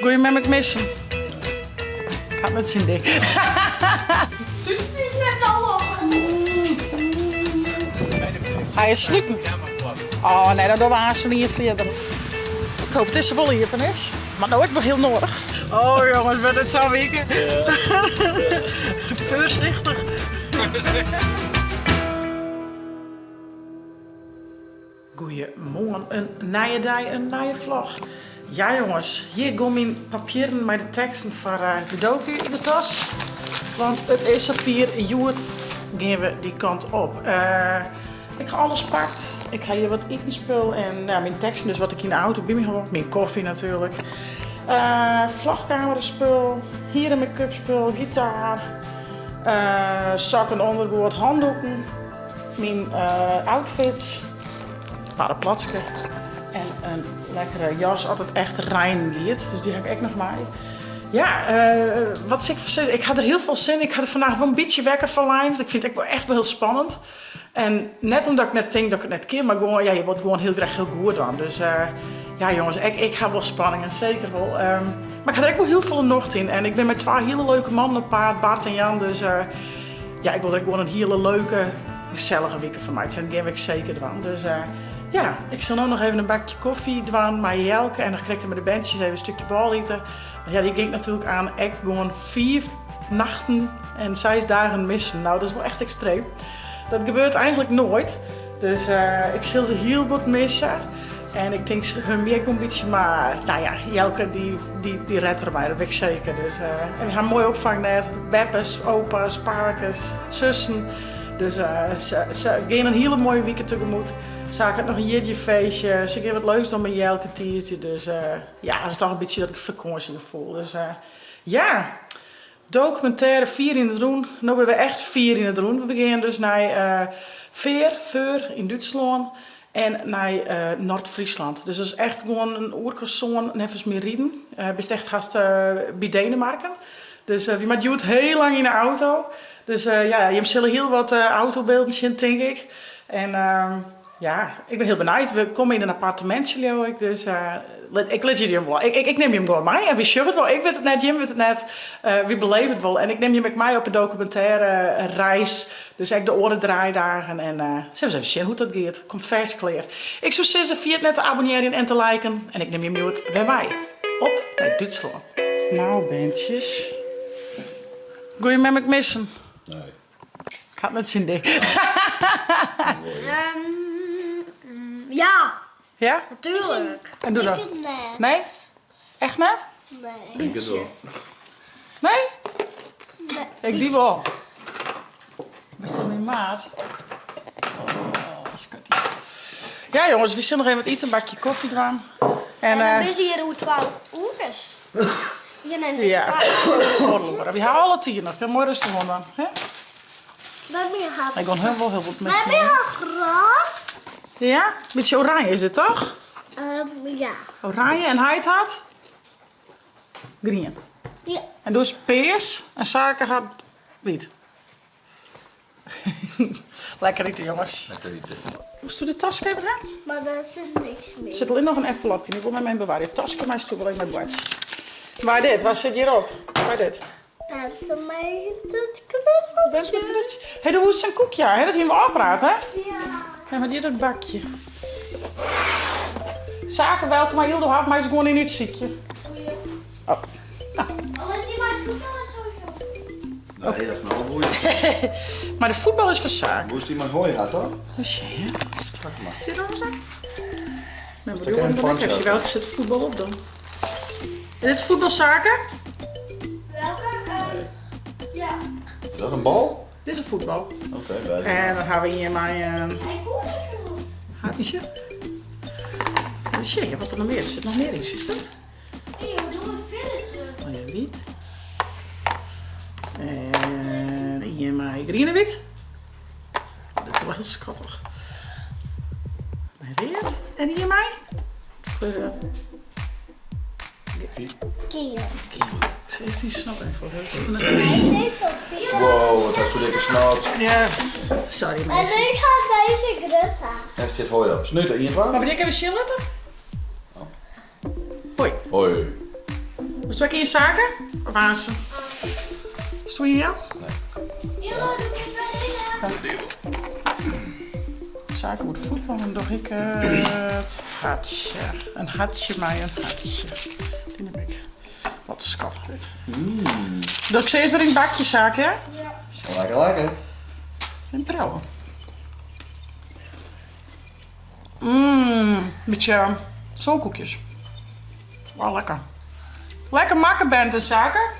Goeie mem ik missen. Ik had net syn dik. Hy is sluten. Oh nee, dan dogge we aanst ien fierder. Ik hoop dat dizze wol iepen is. Mar no ek wol hiel noadich. Oh jongens, wurdt it sa'n wike. Foarsichtich. Goeiemoarn, in nije dei, in nije vlog. Ja jongens, hjir gean myn papierren mei de teksten foar eh, de doku yn de tas. Want it is safier, hjoed gean we dy kant op. Eh, ik ha alles pakt. Ik ha hjir wat itenspul en ja, myn teksten, dus wat ik yn de auto by my ha. Myn kofje natuerlik. Uh, vlogkamerespul, hier in make-up spul, gitaar, uh, sokken, ondergoed, handdoeken. Myn outfits, paraplatske en in lekkere jas as it echt reinen giet. Dus dy ha ik ek noch mei. Ja, wat sil ik foar sizze? Ik ha der hiel folle sin yn. Ik ha der fannacht wol in bytsje wekker fan lein, want ik fyn it ek wol echt wol hiel spannend. En net omdat ik net tink dat ik it net kin, mar gewoan, ja, je wolle it gewoan hiel graach hiel goed dwaan. Dus ja, jonges, ek ik ha wol spanningen, seker wol. Mar ik ha der ek wol hiel folle nocht yn. En ik bin mei twa hiele leuke mannen op paad, Bart en Jan, dus ja, ik wol der ek gewoan in hiele leuke, gesellige wike fan meitsje. En dat gean we ek seker dwaan. Dus ja, ik sil no noch even in bakje kofje dwaan mei Jelke en noch krekt mei de berntsjes even in stikje bôle ite. Want ja, dy gean ik natuerlik aanst ek gewoan 5 nachten en 6 dagen missen. Nou, dat is wol echt ekstreem. Dat gebeurt eigentlik noait. Dus ik sil se hiel bot misse. En ik tink hun my ek wol in bytsje, mar nou ja, Jelke dy, dy, dy rêdt der mei, dat wit ik seker. Dus, en we ha in moai opfangnet, beppes, opa's, pakes, sussen. Dus se, se gean in hiele moaie wike tegemoet. Sake hat noch in jierdeifeestje, se gean wat leuks dwaan mei Jelke tiisdei. Dus ja, it is toch in bytsje dat fakânsjegefoel. Dus ja, Dokumintêre Fier yn it Rûn. No binne we echt fier yn it rûn. We gean dus nei Feer, Föhr yn Dútslân en nei Noard-Fryslân. Dus dat is echt gewoan in oerke sân neffens my riden. Bist echt hast by Denemarken. Dus wy moatte hjoed hiel lang yn de auto. Dus ja, jim sille hiel wat autobylden sjen tink ik. En Ja, ik bin hiel benijd. We komme yn in appartemintsje leau ik, dus ik lit jim wol. Ik nim jim gewoan mei en wy sjogge it wol. Ik wit it net, jim witte it net. Wy beleve it wol. En ik nim jim ek mei op 'e dokumintêre reis, dus ek de oare draaidagen. En sille we ris even sjen hoe't dat giet. Komt fêst klear. Ik soe sizze, ferjit net te abonnearjen en te liken. En ik nim jim hjoed wer mei. Op nei Dútslân. Nou, berntsjes. Goeie mem ik missen. Nee. Ik ha net syn ding. Ja. Ja? Natuurlijk. En doe dat. Net. Nee? Echt net? Nee. Denk het wel. Nee? Nee. Ik die wol. Bist toch myn maat? Oh, skatje. Ja, jongens, we sille noch even wat ite, in bakje kofje dwaan. En, En dan eh, is hier oer 12 oerkes. Ja, we ha alle tiid noch. Kin moai rêstich oan dwaan. Hè? Ik gon hiel wol hiel wat missen. We ha gras. Ja? Bytsje oranje is dit toch? Ja. Oranje en heit hat? Grien. Ja. En doe is pears en Sake hat wyt. Lekker ite, jonges. Lekker ite. Mochtst de taske even ha? Mar dêr sit niks mear. Sit allinnich noch in envelopje. Dy wol mem even bewarje. Taske meist wol even mei boartsje. Wa dit? Wa sit hjirop? Wa dit? Bente mei dat knuffeltje. Bente mei it knuffeltje. Hé, do woest in koekje ha, hè? Dat hiene we ôfpraat, hè? Ja. Ja, mar hjir dat bakje. Sake, welke mei Yldo ha, mei se gewoan yn útsykje. Oh. Nou. Allinnich dy mei fuotbal is sowieso. Nee, dat is my al boeien. Mar de fuotbal is foar Sake. Woest dy mei hooi ha, toch? Even sjen, hè. Is dit roze? Nee, dat geen poncho? Welke zit voetbal op dan? Is dit voetbal, Sake? Welke? Ja. Is dat in bal? Dit is in voetbal. Oké, okay, En dan ha we hier mei in hartsje. Even sjen, wat der noch mear? Der sit noch mear yn, is dat? Oh ja, wyt. En hier mei griene wyt. Dit is wol hiel skattich. Mei read. En hier mei? Wat kleur is dat? Giel. Giel. Ik sil earst dyn snot even foar. Nee, deze ook giel. Wow, wat hast foar dikke snot. Ja, sorry En minsken. ik ha deze grutte. Dêr stiet hooi op. Snute, ien, twa. Mar wannear kinne we sjen litte? Hoi. Hoi. Moatst ek ien Sake? Of aansen? Stoel je hier? Jillo, er zit wel in. Sake moet voetballen, doch ik it hartsje. In hartsje mei in hartsje. Dy nim ik. Wat skattich dit. Doch ik se earst wer yn it bakje, Sake, hè? Ja. Lekker, lekker. Even priuwe. Mmm, bytsje soalkoekjes. Oh, lekker. Lekker makke Bente, Sake.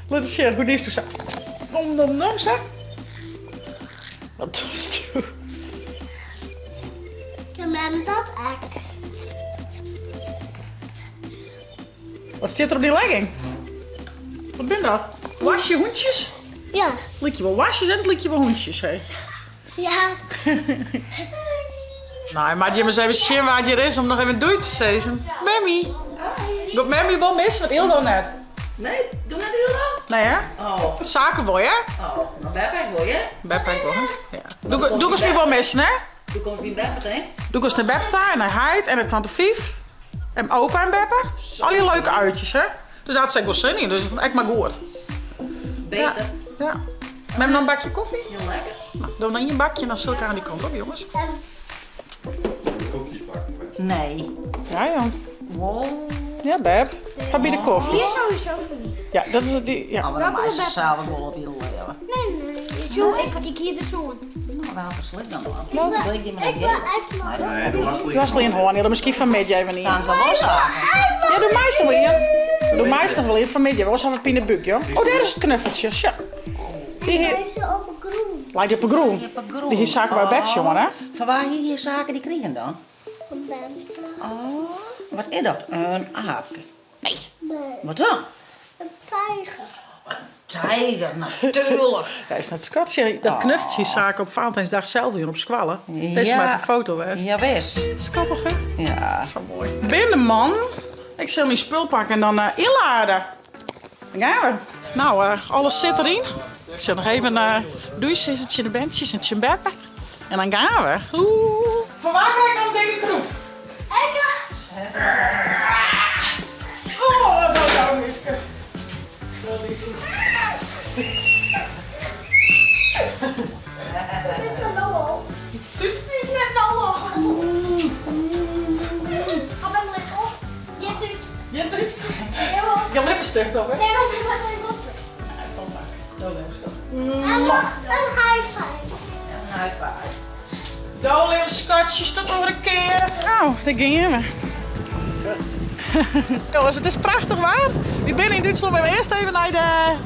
Lit ris sjen, hoe diest do sa? Nom nom nom sa. Wat dochst do? Ja, mem dat ek. Wat stiet der op dy legging? Wat binne dat? Wasje hûntsjes? Ja. Lykje wol wasjes en it lykje wol hûntsjes, hé. Ja. Nou, moat jim ris even sjen wa't hjir is om noch even doei te sizzen. Memmy. Giet Memmy wol missen, want Ildo net. Nee, doe net Ildo? Nee, hè? Oh. Sake wol, hè? Oh, mar Beppe ek wol, hè? Beppe ek wol, hè? Ja. Do giest my wol missen, hè? Do komst by Beppe, hè? Do giest nei Beppe ta en nei heit en nei tante Fief. En opa en beppe. Al dy leuke uitjes, hè? Dus daar had ze ek wol sin yn, dus ek mar goed. Beter. Ja. ja. Mem noch in bakje koffie? Hiel lekker. Nou, doe noch ien bakje en dan sil ik oan dy kant op, jonges. Koekjes bakken. Nee. Ja, jong. Wow. Ja, Beb. Foar by de koffie. Die is sowieso foar my. Ja, dat is die. Ja. Oh, maar dan meist se sels wol op je leven. Nee, nee. Zo, ik, ik hier de zoon. Nou, waarom verslik dan dan? Ik Ik die maar wil even Nee, doe hast Du hast ien hân, ja, miskien fanmiddei even ien. Kan ik wel zaken. Ja, doe meist noch wol ien. Doe meist noch wol ien fanmiddei, oars ha we pinebúk, joh. Oh, dêr is it knuffeltsje, sjoch. Dy hie... Lei se op 'e grûn. Leit dy op 'e grûn? Op 'e grûn. Dy hie Sake by bed sjongen, hè? Fan wa hie hjir Sake dy krigen dan? Fan Bente. Oh, wat is dat? In aapke? Nee. Nee. Wat dan? In tijger. In tijger, natuerlik. Ja, is net skatsje. Dat knuffeltsje hie Sake op Valentijnsdag sels jûn op skoalle. Dêr is mei op de foto west. Ja, wis. Skattich, hè? Ja. Sa moai. Binne man. Ik sil myn spul pakke en dan ynlade. Dan gean we. Nou, alles sit deryn. Ik sil noch even doei sizze tsjin de berntsjes en tsjin beppe. En dan gean we. Oeh. Fan wa krij ik no in dikke krûp? Ik. Oh, dat is een muske. Dat is het. Dit is nou al. Tút? Dit is net nou al. Ga bij mijn lip op. Jit út. Jit út? Je lippen sticht op, hè? Nee, maar mijn lip was En nog een high five. Een high five. Do leave skatsjes, tot oer in kear. Nou, dêr gean we. Jongens, it is prachtich waar. Wy binne yn Dútslân, mar earst even nei de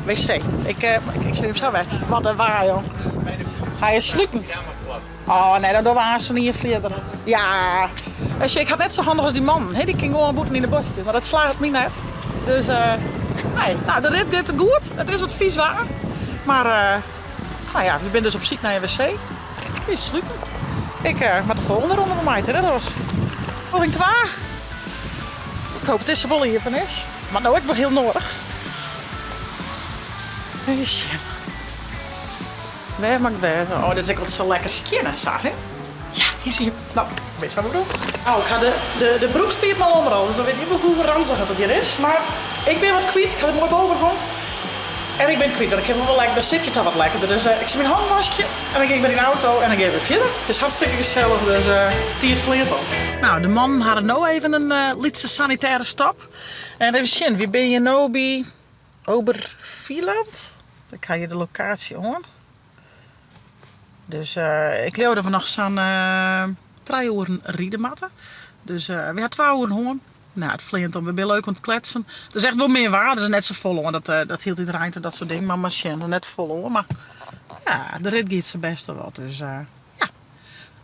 wc. Ik, eh, ik sil him sa wer. Wat in waar, jong. Hy is sluten. Oh nee, dan dogge we aanst ien fierder. Ja. En sjoch, ik ha it net sa handich as dy mannen. Hè, dy kin gewoan bûten yn de boskjes, mar dat slagget my net. Dus eh, nee, nou, de rit giet goed. It is wat fys waar. Mar eh, nou ja, we binne dus op syk nei in wc. Dy is sluten. Ik eh, moat de folgjende ronde wol meitsje, dat was. Poging 2. Ik hoop dat dizze wol iepen is. Mar no ek wol hiel noadich. Even sjen. Wêr moat ik wêze? Oh, dit is ek wat sa lekker skjinne sa, hè? Ja, hier zie je. No, wis ha we broek. Oh, ik ha de, de, de broekspiip al omrol, dus dan wit je wol hoe ranzich it hjir is. Mar ik bin wat kwyt, ik ha it moai boven hân. En ik bin kwyt, want ik ha wol lekker, dan sit je toch wat lekkerder. Dus eh, ik sil myn hannen waskje en dan gean ik wer yn de auto en dan gean we wer fierder. It is hartstikke gesellich, dus uh, tiid fleant om. Nou, de mannen hawwe no even in uh, lytse sanitêre stop. En even sjen, wy binne hjir no by Obervieland. Ik ha hjir de lokaasje oan. Dus uh, ik leau dat we noch sa'n uh, trije oeren ride moatte. Dus uh, we ha twa oeren hân. Nou, it fleant om. We binne leuk oan it kletsen. It is echt wol min waar, dus net sa folle oan. Dat, uh, dat hieltyd reint en dat soart dingen. Mar mar sjen, net folle oan. Mar ja, de rit giet sa bêst wol wat. Dus uh, ja,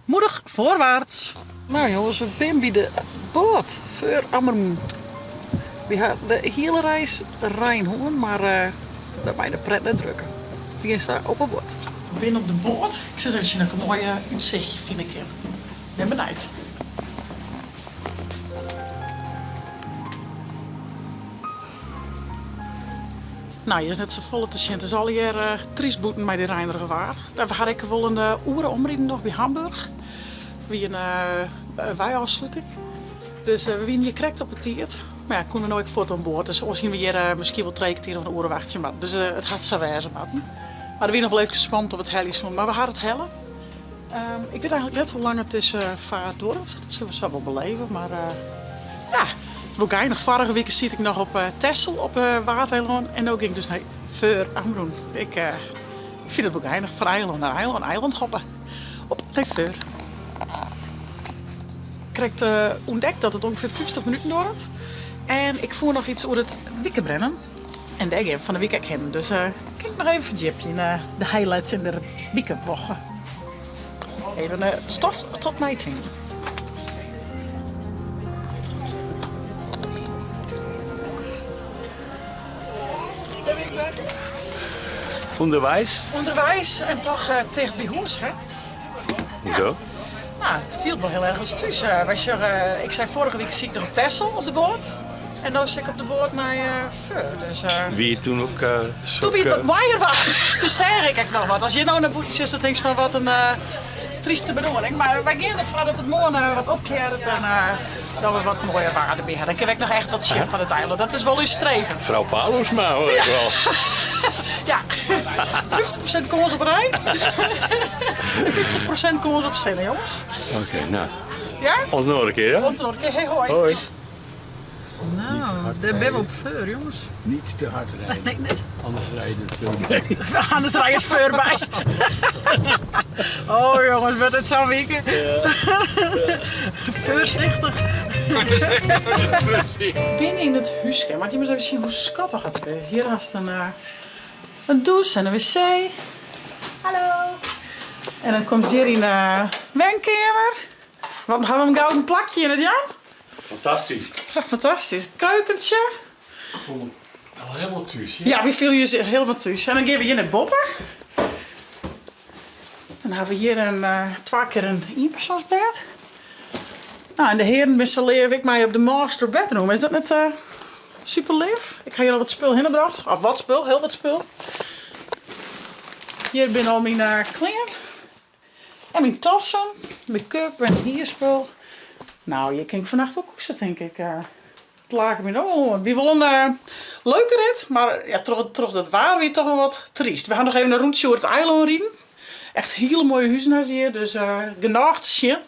moedich voorwaarts. Nou jongens, we binne by de boat foar Ammermûn. We ha de hiele reis rein hân, mar uh, dat mei de pret net drukke. We gean sa op 'e boat. We binne op de boat. Ik sil even sjen of ik in moai útsichtje fine kin. Ben benijd. Nou, hjir is net safolle te sjen. It is allegear uh, tryst bûten mei dy reinerige waar. We ha ek wol in uh, oere omriden noch by Hamburg. Wie in uh, weiôfsluting. Dus we wiene hjir krekt op 'e tiid. Mar ja, koene no ek fuort oan board. Dus oars hiene we hjir miskien wol trije kertier of in oere wachtsje moatten. Dus it hat sa wêze moatten. Mar it wie noch wol eefkes spannend of we it helje soene. Mar we ha it helle. Ik wit eigenlik net hoe lang it dizze faart duorret. Dat sille we sa wol beleve. Mar ja, wol geinich. Foarige wike siet ik noch op Texel op Waadeilân. En no gean ik dus nei Föhr Amrûn. Ik fyn it wol geinich. Fan eilân nei eilân, eilandhoppe. Op nei Föhr. Krekt ûntdekt dat it ûngefear 50 minuten duorret. En ik fûn noch iets oer it bikebrennen. En dêr gean we fan de wike ek hinne. Dus kin ik noch even ferdjipje yn de highlights yn de Bikewoche. Even stof tot neitinken. Underweis? Underweis en toch ticht by hûs, hè? Hoezo? Nou, it fielt wol hiel erch as thús. Wy sjogge, ik sei foarige wike siet ik noch op Texel op de boat. En no sit ik op de boat nei Föhr. Dus, Wie it toen ook Toen wie it wat moaier waar. Toen seach ik ek noch wat. As je no nei bûten sjochst, dan tinkst fan wat in tryste bedoeling. Mar wy gean derfoar dat it moarn wat opklearret en dat we wat moaier waar derby ha. Dan kinne we ek noch echt wat sjen fan it eilân. Dat is wol ús streven. Frou Paulusma hoor ik wel. Ja, 50% kâns op rein. 50% kâns op sinne, jongens. Oké, nou. Ja? Oant in oare kear, ja? Oant in oare kear. Hey, hoi. Hoi. Nou, dêr binne we op Föhr, jongens. Niet te hard rijden. Nee, net. Anders rij je het voorbij. Anders rij je het voorbij. Oh jongens, wordt het zo'n weekend. Voorzichtig. Binnen in het húske. Moat je mar ris even sjen hoe skattich it is. Hjir hast in dûs en in wc. Hallo. En dan komst hjir yn de wenkeamer. Wat ha we in gouden plakje yn it Jan? Fantastysk. Ja, fantastysk. Keukentsje. Ik voel me al helemaal thuis. Ja, wy fiele ús hielendal thús. En dan gean we hjir nei boppe. Dan ha we hjir in twa kear in ienpersoansbêd. Nou, en de hearen binne sa leaf ek mei op de master bedroom. Is dat net super leaf? Ik ha hjir al wat spul hinne brocht. Of wat spul, hiel wat spul. Hjir binne al myn klean. En myn tassen, make-up en hierspul. Nou, hjir kin ik fannacht wol koese, tink ik. It lake my no wol oan. It wie wol in leuke rit, mar ja, troch dat waar wie it toch wol wat tryst. We ha noch even in rûntsje oer it eilân riden. Echt hiele moaie huzen ha se hjir, dus genôch te sjen.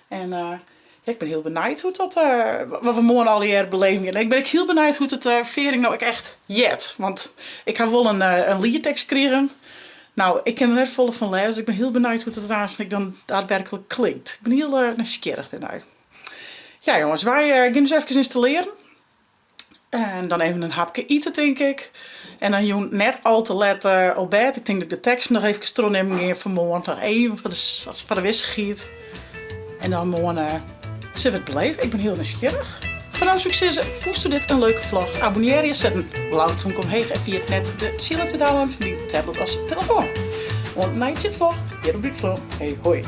En ja, ik bin hiel benijd hoe't dat, wat we moarn allegear beleven gean. En ik bin ek hiel benijd hoe't it Fering no ek echt heart. Want ik ha wol in liettekst krigen. Nou, ik kin der net folle fan lêze, dus ik bin hiel benijd hoe't it aanst ek dan daadwerklik klinkt. Ik bin hiel nijsgjirrich dêrnei. Ja jonges, wy gean ús efkes ynstallearen. En dan even in hapke ite, tink ik. En dan jûn net al te let op bêd. Ik tink dat ik de teksten noch efkes trochnimmen gean fan moarn. Noch even foar de wissichheid. En dan moarn sille we it beleve. Ik bin hiel nijsgjirrich. Foar no soe ik sizze, fûnsto dit in leuke vlog? Abonnearje je, set in blau tomke omheech en ferjit net de tsjil op te downloaden fan dyn tablet as telefoan. Oant nei tsjit vlog, hjir op Dútslân. Hey hoi.